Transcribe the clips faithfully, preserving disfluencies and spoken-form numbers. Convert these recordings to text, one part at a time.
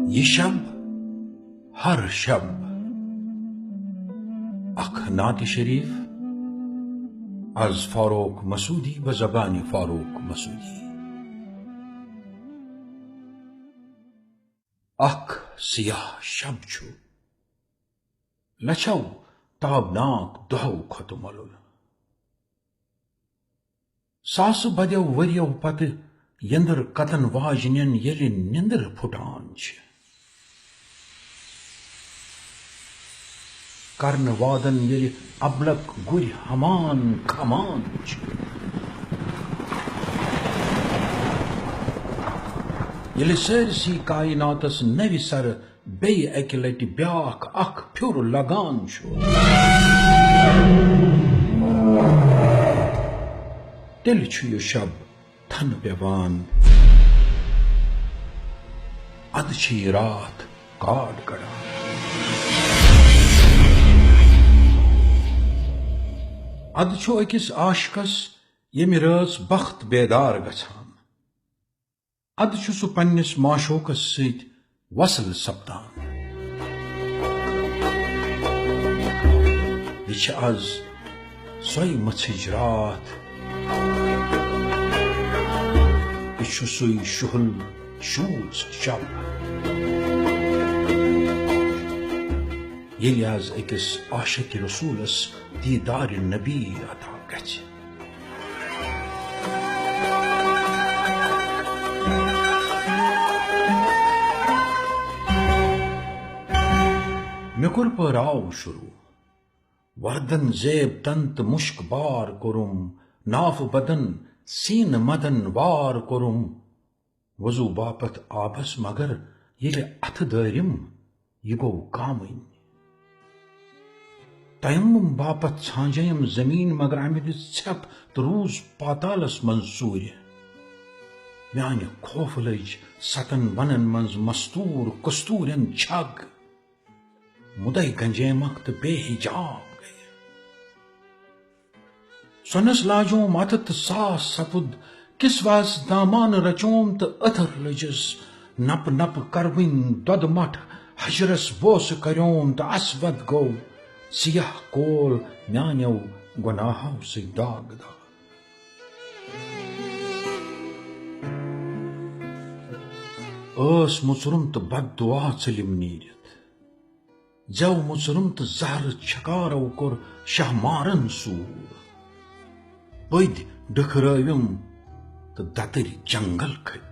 یہ شب، ہر شب، اکھ نعت شریف از فاروق مسعودی، بہ زبان فاروق مسعودی۔ اکھ سیاہ شب چھُ، لچھو تابناک دۄہو کھۄتہٕ مۄلُل۔ ساسہٕ بدیو ؤرِیو پتہٕ یندر کتن واجنٮ۪ن ییٚلہِ نِندٕر پھُٹان چھِ، کرنہٕ وادن ییٚلہِ ابلک گُرۍ ہمان کھمان چھِ، ییٚلہِ سٲرسٕے کائناتس نوِ سرٕ بیٚیہِ اکہِ لٹہِ بیاکھ اکھ پھیُر لگان چھُ، تیٚلہِ چھُ یہِ شب تھنہٕ پٮ۪وان۔ ادٕ چھِ یہِ راتھ کاڈ کڑان۔ ادٕ چھُ أکِس عاشقس ییٚمہِ رٲژ بخت بیدار گژھان۔ ادٕ چھُ سُہ پننِس معشوقس سۭتۍ وصل سپدان۔ یہِ چھِ از سۄے مٔژھِج راتھ۔ یہِ چھُ سُے شُہُل شوٗژ شب۔ ییٚلہِ از أکِس عاشق رسولس دیدار نبی عطا گژھِ۔ مےٚ کوٚر پٲراو شروع۔ وردن زیب تن تہٕ مُشک بار کوٚرُم، ناف بدن سینہٕ مدن وار کوٚرُم۔ وضو باپتھ آبس مگر ییٚلہِ اتھٕ دٲرِم، یہِ گوٚو کامٕنۍ۔ تیمم باپتھ ژھانجیم زمین مگر امہِ دِژ ژھٮ۪پ تہٕ روٗز پاتالس منٛز ژوٗرِ۔ میانہِ خوفہٕ لٔج ستن ونن منٛز مستوٗر کستوٗرٮ۪ن چھگ۔ مُدے گنجیمکھ تہٕ بے حجاب گٔیہِ۔ سۄنس لاجوم اتھٕ تہٕ ساس سپُد، کسواہس دامان رچوم تہٕ أتھر لٔجِس۔ نپہٕ نپہٕ کروٕنۍ دۄدٕ مٹھ حجرس بوسہٕ کریوم تہٕ اسود گوٚو سیاہ کول میانیو گۄناہو سۭتۍ داغدار۔ ٲس مُژرُم تہٕ بد دعا ژٔلِم نیٖرِتھ۔ زٮ۪و مُژرُم تہٕ زہرٕ چھکارو کوٚر شاہ مارن سوٗر۔ پٔدۍ ڈٔکھرٲوِم تہٕ دتٕرۍ جنگل کھٔتۍ۔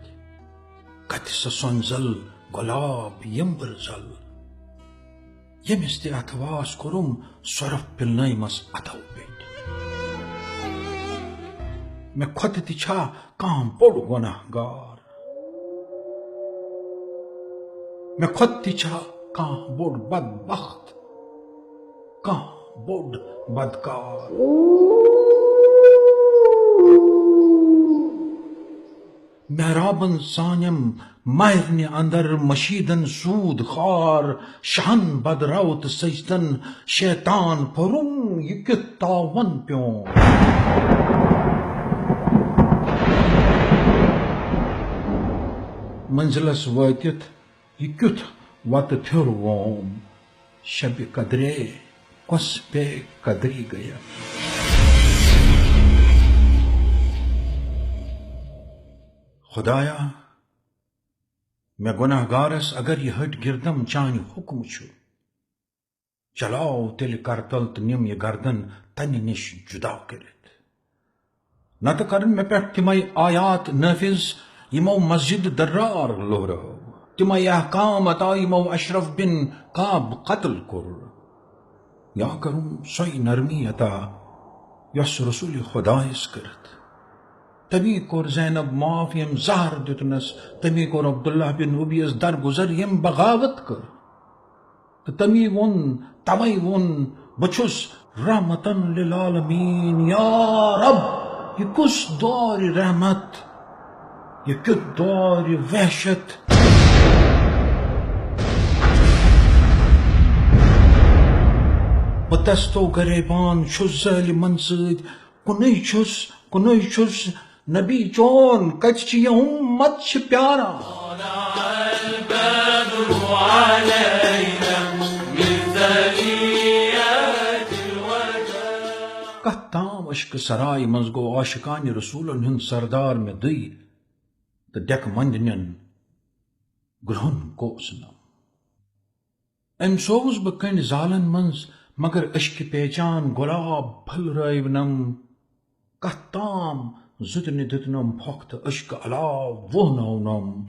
کتھِ سۄ سۄنزل گۄلاب یمبٕر زل۔ ییٚمِس تہِ اتھٕ واس کوٚرُم، سۄرپھ پِلنٲیمس اتھو پیٚٹھۍ۔ مےٚ کھۄتہٕ تہِ چھا کانٛہہ بوٚڑ گۄناہ گار؟ مےٚ کھۄتہٕ تہِ چھا کانٛہہ بوٚڑ بدبخت، کانٛہہ بوٚڑ بدکار؟ محرابن سانٮ۪م ماہرنہِ اندر مشیدن سود خار، شہن بدرو تہٕ سجدن شیطان پھوٚرُم، یہِ کیُتھ تاون پیوم۔ منزلس وٲتِتھ یہِ کیُتھ وتہٕ پھیُر ووم، شبِ قدرے کۄس بے قدری گٔیَم۔ خدایا، مےٚ گۄناہ گارس اگر یہِ ۂٹۍ گِردم چانہِ حُکمہٕ چھُ، چلاو تیٚلہِ کرتل تہٕ نِم یہِ گردن تنہِ نِش جُدا کٔرِتھ۔ نتہٕ کرن مےٚ پٮ۪ٹھ تِمے آیات نٲفِذ، یِمو مسجد درار لوہرٲو، تِمے احکام عطا، یِمو اشرف بن کعب قتل کوٚر۔ یا کرُم سۄے نرمی عطا، یۄس رسول خدایس کٔرٕتھ۔ تٔمی کوٚر زینب معاف، ییٚمۍ زہر دیُتنس، تٔمی کوٚر عبداللہ بن ابیس درگُزر، ییٚمۍ بغاوت کٔر۔ تہٕ تٔمی ووٚن، توے ووٚن، بہٕ چھُس رحمتن للعالمین۔ یا رب، یہِ کُس دورِ رحمت، یہِ کیُتھ دورِ وحشت؟ بہٕ دستو گریبان چھُس ظٲلمن سۭتۍ، کُنُے چھُس، کُنُے چھُس، نبی چون کتہِ چھِ، یہِ اُمت چھِ پیاران۔ علينا من ثنيات الوداع. کتھ تام عشقہٕ سرایہِ منٛز گوٚو عاشقانہِ رسولن ہُنٛد سردار مےٚ دٕے تہٕ ڈٮ۪کہٕ مۄنٛدنٮ۪ن گرٛہُن گوس نہٕ۔ أمۍ سووُس بہٕ کٔنڈۍ زالن منٛز، مگر عشقہِ پیچان گۄلاب پھٔلرٲوۍ نم۔ کتھ تام زُتنہِ دیُتنم پھۄکھ تہٕ عشقہٕ علاو وُہنٲونم۔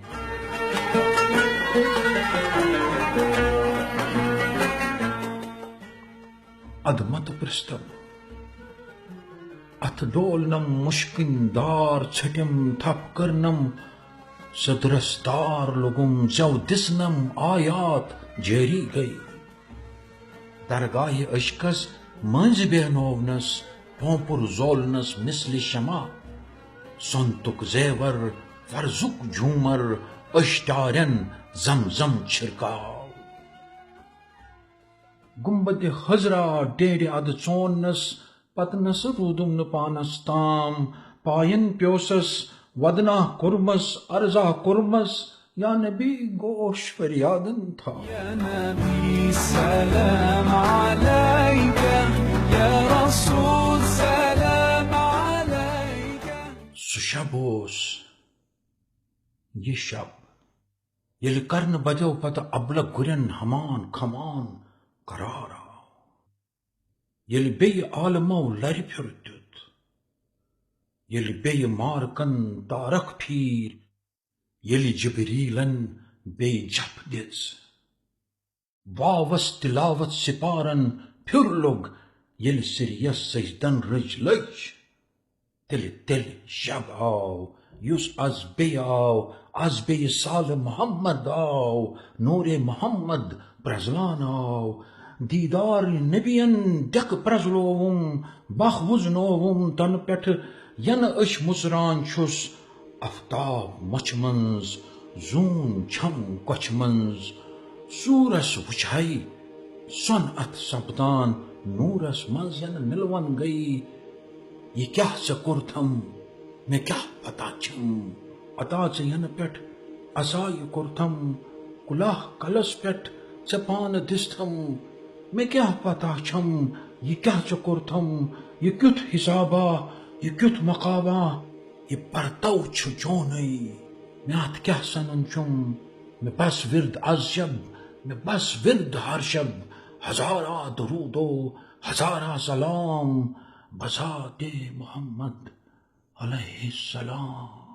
ادٕ متہٕ پرٛژھتم، اتھٕ ڈولنم مُشکٕنۍ دار ژھٹِم تھپھ کٔرنم، سدرس تار لوٚگُم زٮ۪و دِژنم آیات جٲری گٔے۔ درگاہہِ عشقس مٔنٛزۍ بیہنوونس، پونپُر زولنس مثلِ شمع۔ سۄنتُک زیور، فرضُک جھومر، اشٹارن زم زم چھرکاو۔ گنبدِ خضرا ڈیرِ ادٕ ژوننس، پتہٕ نسہٕ روٗدُم نہٕ پانس تام۔ پاین پیوسس، ودناہ کوٚرمس، عرضا کوٚرمس، یا نبی گوش فریادن تھاو۔ يا نبي سلام عليك، يا رسول سلام عليك۔ سُہ شب اوس یہِ شب، ییٚلہِ کرنہٕ بدیو پتہٕ ابلہٕ گُرٮ۪ن ہمان کھمان قرار آو۔ ییٚلہِ بیٚیہِ عالمو لرِ پھِر دیُت، ییٚلہِ بیٚیہِ مارکن تارک پھیٖرۍ، ییٚلہِ جبریلن بیٚیہِ جپھ دِژ، واوس تلاوت سپارن پھِر لوٚگ، ییٚلہِ سریس سجدن رٔج لٔج۔ تیٚلہِ، تیٚلہِ شب آو، یُس از بیٚیہِ آو، از بیٚیہِ سالہٕ محمد آو، نورِ محمد پرزلان آو۔ دیٖدار نبین ڈٮ۪کہٕ پرزلووُم، بخ وُزنووُم تنہٕ پٮ۪ٹھٕ، ینہٕ أچھ مُژران چھُس آفتاب مۄچھِ منٛز، زوٗن چھم کۄچھِ منٛز۔ سوٗرس وُچھے سۄن اتھ سپدان، نوٗرس منٛز ینہٕ مِلوَن گٔیہِ۔ یہِ کیٛاہ ژےٚ کوٚرتھم، مےٚ کیٛاہ پتہ چھم؟ عطا ژےٚ ینہٕ پٮ۪ٹھ عصایہِ کوٚرتھم، کُلاہ کلس پٮ۪ٹھ ژےٚ پانہٕ دِژتھم۔ مےٚ کیٛاہ پتہ چھم، یہِ کیٛاہ ژےٚ کوٚرتھم؟ یہِ کیُتھ حسابا، یہِ کیُتھ مقابا؟ یہِ پرتو چھُ چونُے، مےٚ اتھ کیٛاہ سنُن چھُم؟ مےٚ بس ورد از شب، مےٚ بس ورد ہر شب، ہزارا درودو، ہزارا سلام، بذات محمد علیہ السلام۔